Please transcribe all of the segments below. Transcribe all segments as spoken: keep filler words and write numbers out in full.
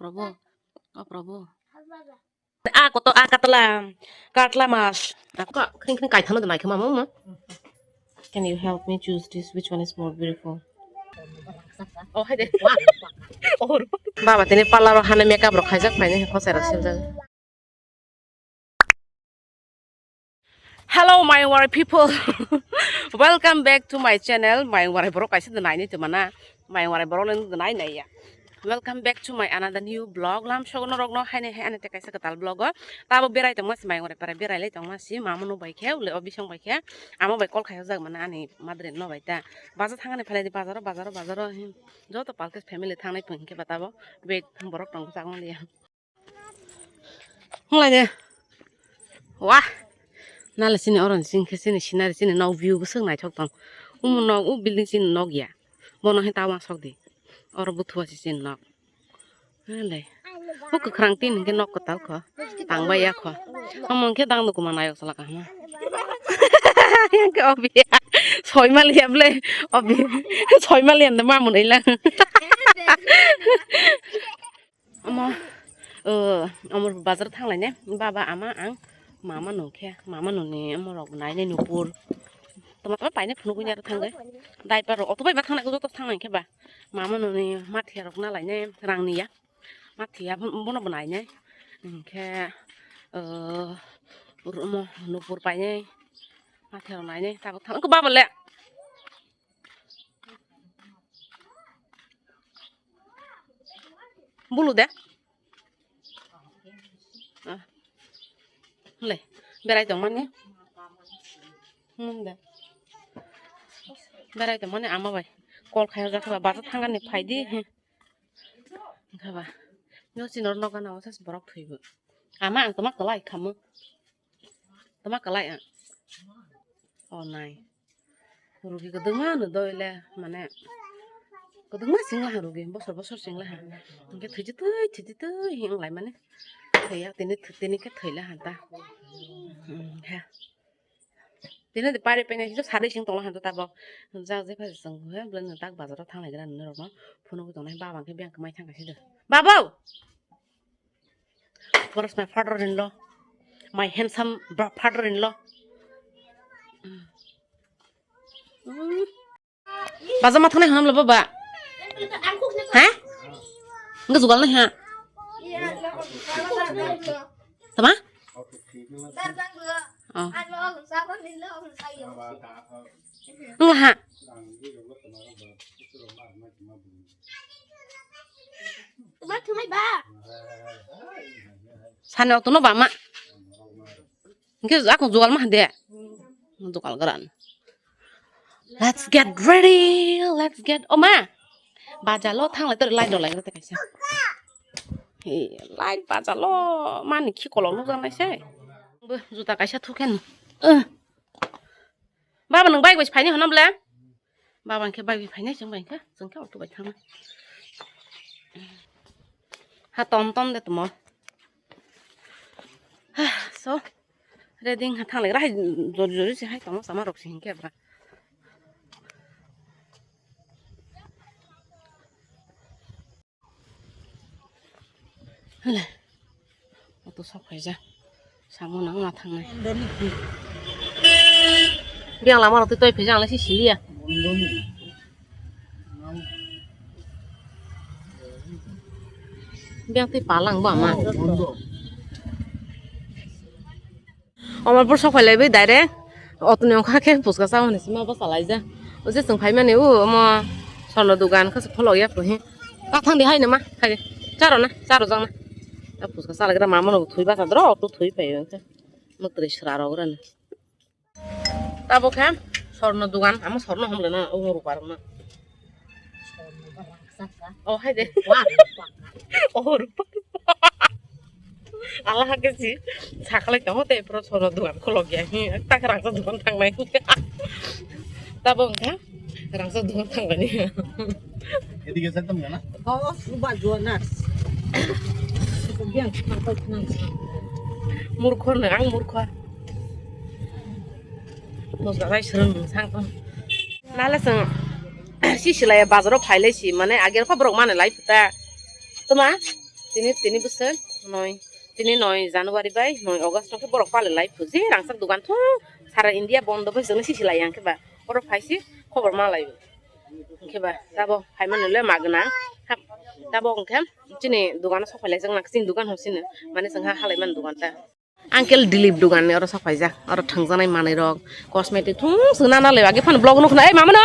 Prabhu, oh Prabhu. Ah, koto, ah, katla, katla mas. Ako, kring kring kaithano de naikhe mama mo. Can you help me choose this? Which one is more beautiful? Oh, hai de. Oh, baba, tini parlor o hana makeup rok khaijak paine, khosai rok siljak. Hello, my Wari people. Welcome back to my channel. My Wari borok kaisa de naini tuma na. My Wari borok nang de nai nai ya. Welcome back to my another new vlog. Lam sogo norok no haine hai ani te kaisa katal vlog o. Tabo berai tongma si my Wari para berai lai tongma si mama no bai khe ule o bisong bai khe. Amo bai call khai jak mana ani madre no bai ta. Baza thangani phalai di bazaro bazaro bazaro hin. Joto palke family thangnai pung khe batabo. Wait borok tong jak mali ya. Hwnglai de. Wah. Nale chini oro ni singkhe chini scenery chini nok view bwswk naithok tong. Umo nok u building chini nok ya. Bono he ta uansuk di. Oro buthu asi chini nok. Hwnglai. O kwkhwrang tin hinkhe nok kwtal kho. Tangbai ya kho. Omo hinkhe dang dukuma nayok sala kahma. Hinkhe obi ya. Soi maliya ble. Obi. Soi maliya nda mamun ilang. Omo, o, omo bazar thanglai ne, baba, ama, ang, mama nung khe, mama nung ni omo rok nai ne nupur. Tama tama paine phunuk nya thang de. Diaper rok, oto bai ba thanglai, joto thanglai khe ba. Mama nung ni mathia rok na lai ne, rang ni ya. Mathia, bono bo nai ne. Hingkhe, o, omo nupur paine, mathia rok nai ne, tabuk thang, baba le. Bulu de. Ah. Le, berai tongmani. Hmm, de. Berai tongmani ama bai. Call khai jak ba, bazar thangani phaidi. Khaba. Yo chinor noga na osas borok thwibo. Ama ang toma kwlai khamu. Toma kwlai ang. O nai. Rugi kwdwngma no doile mane kwdwngma singla ha rugi bosor bosor singla ha. Hingke thwijitwi thwijitwi hinglai mane. Thwiya tini tini khe thwila ha ta. Hmm, ha. Tini de pari pene sari sing tongla ha ta tabok. Jak je pha sing he bwlai no tak bazar o thanglai gra nini rok no. Phunugwi tongnai baba hingke biyang kwmai thangkha sidi. Babo! Where is my father-in-law? My handsome bra-, father-in-law. Mm. Baza ma thangnai hanam labo ba? Ha? Enggak jugal nih ha. Sama? Oh. Enggak ha. Sani waktu no bama. Hingke akung jugal ma de. Jugal garan. Let's get ready. Let's get. O ma. Bajalo thanglai tor light dolai rete kaisa. He, light bajalo mani khi kolok nukjak nai se. Bo juta kaisa thuken. Eh. Baba nwng bike bai phaini hwnam le? Baba hwnkhe bike bai phainai, chwng bai hwnkhe, chwng khe auto bai thangnai. Ha tom tom de tamo. So, ready wngkha thanglaigra hai jori jori se hai tamo sama rok se hinkhe bra. Hale. Auto sok phaijak. Samo nang ma thangnai. Biyang lama rok twi toi phaijak ang le si siliya. Biyang twi palang ba ma. Omorpur sok phailaiwi direct auto ni ongkha khe puchka cha hwnwi sima bwsa laijak. O je chwng phaimani o omo sorno dogan khe se pholok ya kwrwi. Ta thang di hai nima hai de. Charo na, charo jang na. Ta puchka chalaigra mama no thwi basa dro auto thwi phai hwnkhe. Mwtwrwi sra rok rani. Tabuk khe sorno dogan, amo sorno hamle na omo rupa rok na. O hai de. O rupa. Allah ke si sakhlai tongo tei pro sorno dogan kholok ya. Hi, tak rangsa dogan thangnai. Tabuk wngkha rangsa dogan thangnai. Edige sa tam gana. Oh, suba juanas. Biang, apa tenang. Murkho no, ang murkho. Mosla bai srwng sang tong. Nala sang si silai bazaro phailai si mane agel kho borok mane lai phuta. Toma? tini, tini bwswk noi, tini noi January bai noi August khe borok pali lai phuji rangchak dugan thung sara India bondo bai jani sisi lai yang khe ba oro phaisi khobor ma lai khe ba tabo hai manu le magna tabo hwnkhe chini dugan sok phai lai jak chini dugan hosini mane chwng ha halai man dugan ta. Uncle Dilip dugan ni oro sok paijak, oro thwngjaknai manwi rok, cosmetic thung sung nana le age phano vlog nukna, ei mama no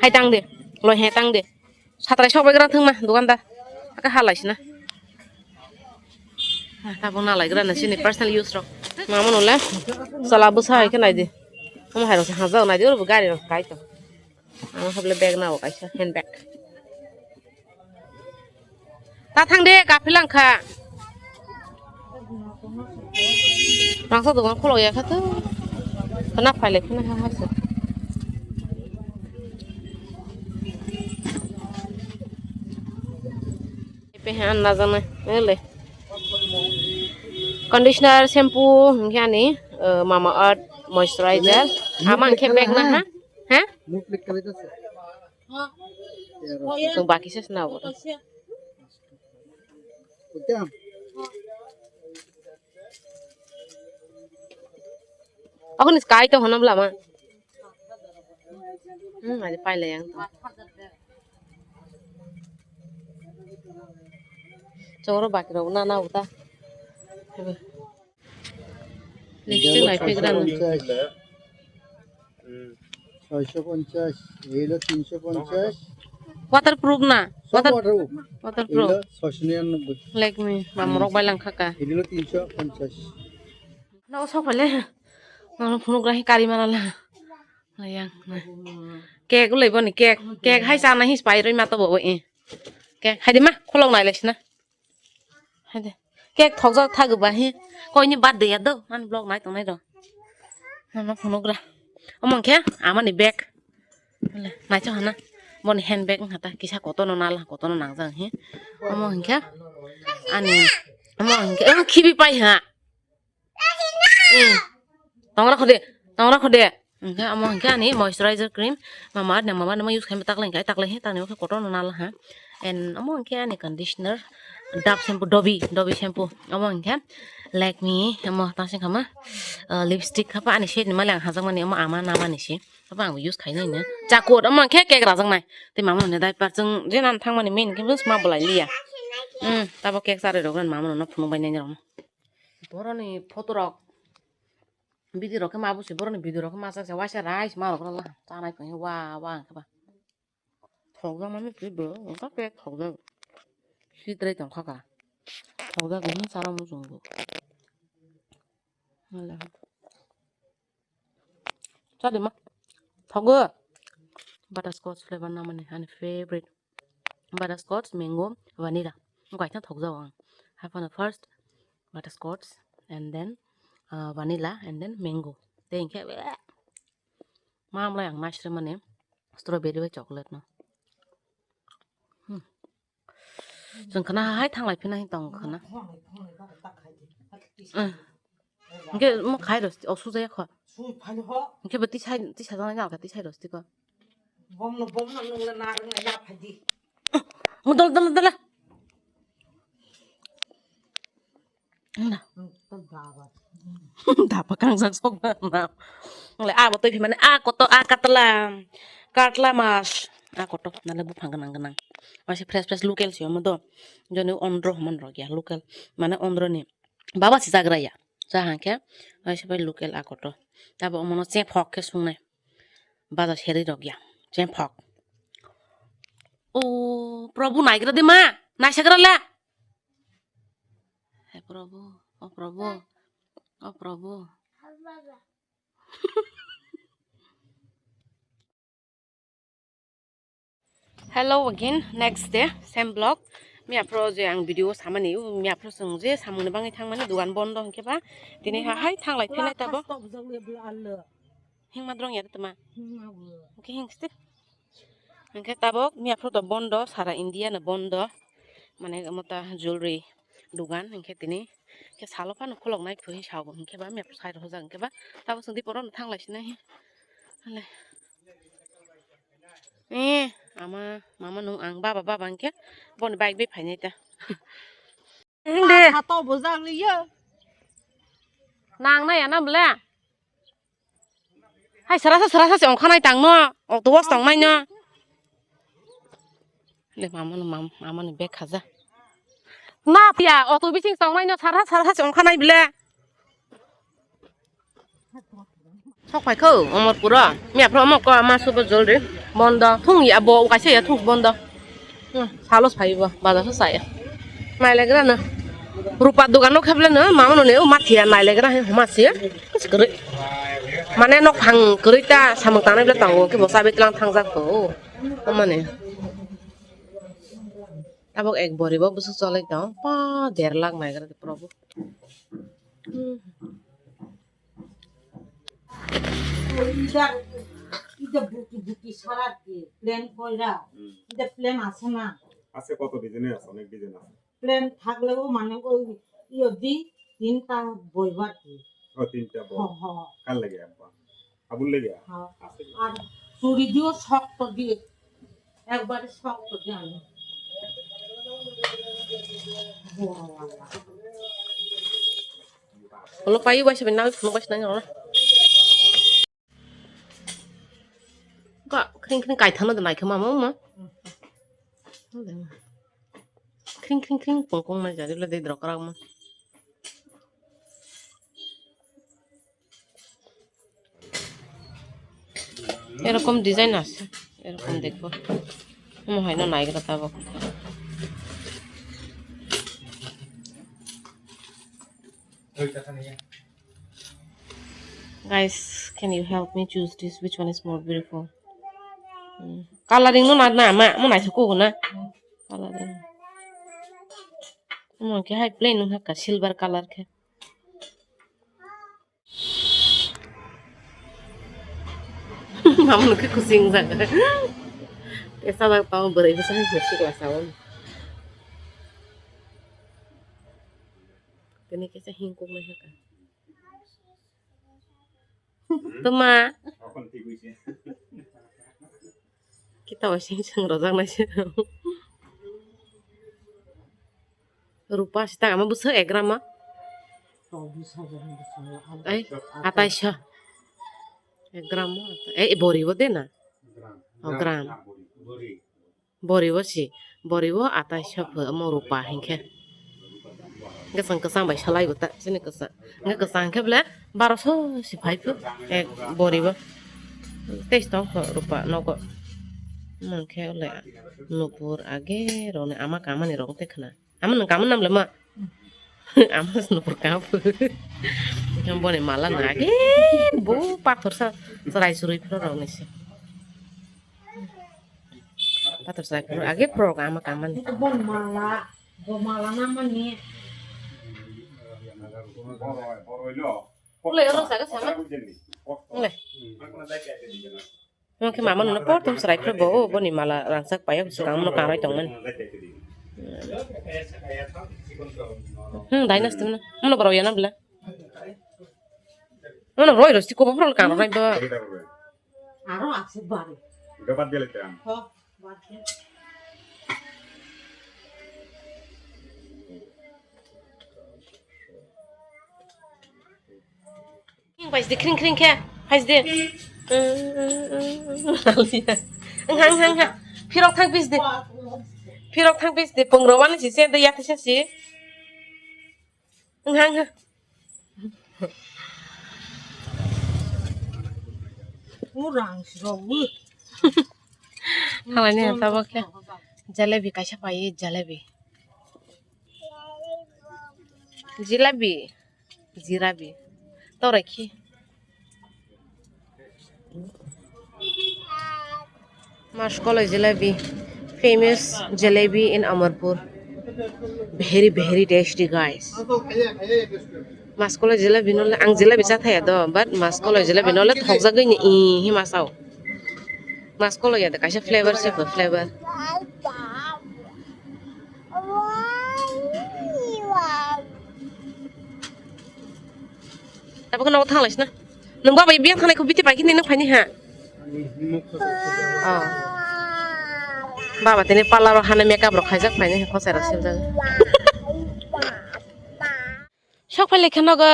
hai tang de, loi he tang de, satrai sok bai gra thwngma dugan da, aka halai sina. Tabuk nalai gra na sini personal use rok, mama no le sala bwsa hai khe nai di, omo hai rok se hajak nai di, oro bo gari rok kai to. Ang haple bag nao kaisa handbag. Ta thang de, kaphilang kha. Rangsa dogan khulok ya kha to. Khana phaile khana ha ha se. Pe han na jana ele. Conditioner, shampoo, hingke ani, eh, Mama Earth moisturizer. Ama hingke bag na ha? Ha? Nuk klik kali tas. Sung baki ses na bo. Ako ni sky to hono bla ma. Hmm, aja pai le yang. Choro baki rok na na uta. Lipstick nai pik ran. ছয়শো পঞ্চাশ, এই হলো তিনশো পঞ্চাশ। Waterproof na? সব Water, waterproof। Waterproof। এই হলো ছয়শো নিরানব্বই। Lakme, ba morok bai lang khaka। এই হলো তিনশো পঞ্চাশ। Na o sok phale. Ang phunuk rahi kari mana la. Layang. Cake ulai boni cake. Cake hai sana his pai roi ma to bo e. Cake hai de ma kholok nai lai sina. Hai de. Cake thokjak thago ba hi. Koini birthday ya do. Ani vlog nai tongnai do. Ano phunuk ra. Omo khe amani bag. Nai cha hana. Boni handbag wngkha ta kisa kotorno nal kotorno nangjak hi. Omo hinkhe ani omo hinkhe khibi pai ha. Eh, tong rakho de, tong rakho de. Hinkhe omo hinkhe ani moisturizer cream, Mama Earth ni, Mama Earth ni use khaima taklai hinkhe, taklai hi, tangni bo khe kotorno nal ha. And omo hinkhe ani conditioner, Dove shampoo, Dovi, Dovi shampoo. Omo hinkhe Lakme, omo tang sing khama, eh, lipstick khapa ani shade ni mali ang hajakmani, omo ama namani se. Khapa ang use khainai no. Chakot, omo hinkhe cake rajaknai. Tei mama no diaper chwng je nan thangmani main hinkhe bwsma bolai liya. Hmm, tabo cake charwi rok mama no phunuk bai nai rok. Boroni photo rok, video rok khe ma busi, boroni video rok khe ma chak se, waisa rice ma rok rwla, chanai tong wa wa hwnkhe ba. Thokjak mani twi bo, wngkha khe thokjak. Sitrai tong kha ka. Thokjak ni chara mu chwng bo. Cha de ma. Thogo. Butterscotch flavor na mani ani favorite. Butterscotch, mango, vanilla. Wngkha thokjak ang. Haphano first butterscotch and then, uh, vanilla and then mango. Tei hinkhe mamlai ang naisre mani strawberry bai chocolate no. Hmm. Chwng khna hai thanglai phina hin tong khna. Hmm. Hinkhe mo khai rosti, o sujaya kho. Hinkhe bo tisai, tisai jana jalka tisai rosti ko. Bomno, bomno, nungla narwkna yaphaidi. Mo dol, dol, dol. Wngna. Dapa kangjak sok na. Wngla abo twi phimani a koto, a katla. Katla mas. A koto, nale buphang gwnang gwnang. Waisa fresh fresh local se omo do. Joni ondro hwnmani rok ya local. Mane ondro ni. Baba se chagra ya. Cha hangkhe, waisa bai local a koto. Tabo omono chephok khe sungnai. Baja serwi rok ya. Chephok. O Prabhu, naigra de ma. Naisagra la. He Prabhu, o Prabhu, o Prabhu. Hello again, next day, same vlog. Miya phro je ang video samani, miya phro sung je samung ni bangwi thangmani dugan bondo hinkhe ba tini ha hai thanglai phinai tabo. Hingma drong ya tama. Oke, hingste. Hinkhe tabok miya phro to bondo, sara India no bondo. Mane mota jewelry dugan hinkhe tini khe salo phano khulok nai phui sago hinkhe ba miya phro sai rok jang hinkhe ba tabok sung di poro no thanglai sinai. Hale. Eh, Mama, mama nung ang baba, baba hwnkhe boni bike bai phainai ta. Hing de. Kha to bujak liya. Nang na ya na bole. Hai sara sa, sara sa se ongkha nai tang no. Auto was tong nai no. Le mama no, mam-, mama ni bag khaja. Na tiya, auto bising tong nai no, sara, sara sa se ongkha nai bole. Sok phai kho, Omorpuro. Miya phro omo ko ama subo jolri. Bondo. Thung ya bo, ukaisa ya thung bondo. Hmm, salos phai bo, bazar sa saya. Nai legra na. Rupa dogan no kheble no, mama no ne, o mathiya nai legra he, homa se. Kwrwi. Mane nok phang kwrwi ta, samung tanai bla tango, khe bo sabi tlang thangjak ko. Omane. Tabok ek bori bo bwswk cholai tong. Pa, der lakh nai gra de probo. Hmm. Ida, ida buki buki sara ki plan koira. Hmm. Ida plan ase na? Ase, koto design ase, onek design ase. Plan thakle o mane oi iyo di tinta boibar ki. O tinta bo. Ho, ho. Kar lage abba? Abul lage? Ha. Ase. Ar churi diyo shokto diye. Ekbare shokto diye ani. Boro wala. Olo payi bai sabi nang, phunuk bai sinai olo. Ka, kring kring kaithano de naikhe mama ma. Kring kring kring pongkong nai jari le de drok rak ma. এরকম ডিজাইন আছে, এরকম দেখবো। মনে হয় না নাইগুলো তা বকতে। Guys, can you help me choose this? Which one is more beautiful? Hmm. Coloring no na na ma mo nai ko na. Coloring. Mo ke hai plain no ha ka silver color ke. Mama nukhe kuching jaga. Tesa jak tong bwrwi bwsa hai sikla sao. Tini kisa hingkuk nai haka. Tuma. Kita wasing sang rojak nai se. Rupa sita ama bwswk ek gram ma? Ai, ataisho. Ek gram mo? Eh, bori bo de na? Oh, gram. Bori bo si. Bori bo ataisho pho mo rupa hinkhe. Kwchang kwchang bai salai bo ta, sini kwchang. Hinkhe kwchang hinkhe bole baroso si phai pho. Ek bori bo. Teis tong pho rupa nogo. Mangkhe ole nupur age roni ama kamani rok te khna. Ama nwng kamu nam le ma? Ama se nupur kamu. Yang boni mala na age bo pathor sa serai surui phro rok ni se. Pathor serai phro age phro ama kamani. Bon mala, bo mala na mani. Ule oro saga sama. Ule. Omo khe mama nungno porthom chwrai phuru bo, o boni mala rangchak paiyok swkang, omono kangrwi tongmani. Hmm, dai nasti mano. Mono borok yana bwle. Mono roi roi siko bohrok kangrwi bo. Aro aswk bari. Ho, bari. Kring phaisdi, kring, kring khe. Phaisdi. Wngha, wngha, wngha. Phirok thang pisdi. Phirok thang pisdi. Pungrok wani si se, de yati se si. Wngha, wngha. Urang si rok. Halai ni tabok khe. Jalebi kaisa pai, jalebi. Jilabi, jirabi, torekhi. Maskoloi jalebi, famous jalebi in Amarpur. Very, very tasty, guys. Maskoloi jalebi no le, ang jalebi cha thaya do, but maskoloi jalebi no le thokjagwi ni, i, hi masao. Maskoloi ya de kaisa flavor se bo flavor. Tabuk nogo thanglai sina. Nwng baba biyang thanglai kho biti pai khe nwng phaini ha. Oh. Baba tini parlour o hana makeup rok khaijak phainai, khosai rok sibjak. Sok phai lekha nogo,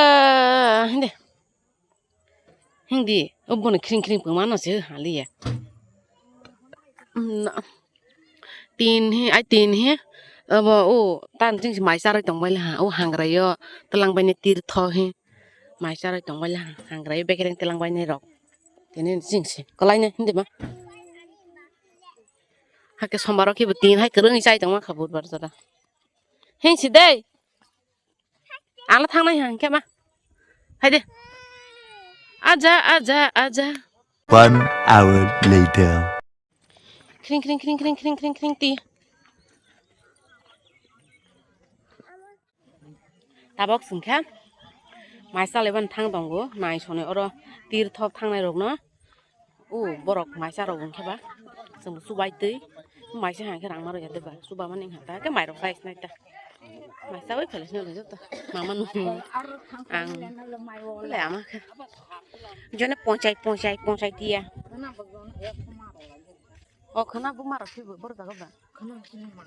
hindi. Hindi, o bono khring khring pungma no se haliya. Tin hi, ai tin hi, abo o tan ching mai charoi tong bai ha, o hangra yo, tlang bai ni tirtho hi. Mai charoi tong bai ha, hangra yo bekereng tlang bai ni rok. Tini ching se, kolai ni hindi ma. Hake sombar o kibo tin hai kwrwngwi chai tongma kha budbar jora. Heng si dei. Ang la thangnai hang khe ma. Hai de. Aja, aja, aja. One hour later. Kring, kring, kring, kring, kring, kring, kring, ti. Tabok singkha mai salaiban thang tongo, nai sonoi oro tir thok thangnai rokno. O borok mai charok wngkhe ba, chwng chubai twi mai se hangkhe rang ma rwya de ba, chuba mani wngkha ta khe mai rok sai sinai ta. Mai chawi phela sinai joto mama nung ang le ama khe jone ponchai ponchai ponchai tiya. O khwna buma rok thwibo boro jaga ba.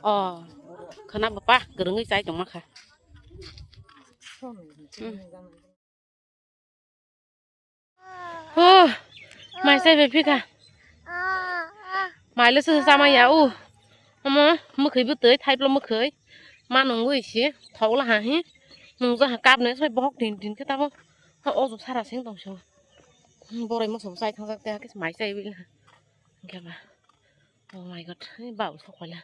O khwna bapa kwrwngwi chai tongma kha. Hmm. Oh, mai chai bai phika. Mai le se sama ya u. Omo mwkhwi bwtwi thaiplo mwkhwi. Ma nungwi si thok la ha hi. Nungja ha kap ne sai bohok din din khe tamo. Ha ojo sara sing tong sio. Borai moso chai thangjak te ha khe mai chai bai. Hingke ba. Oh my God. Ba u sok pala.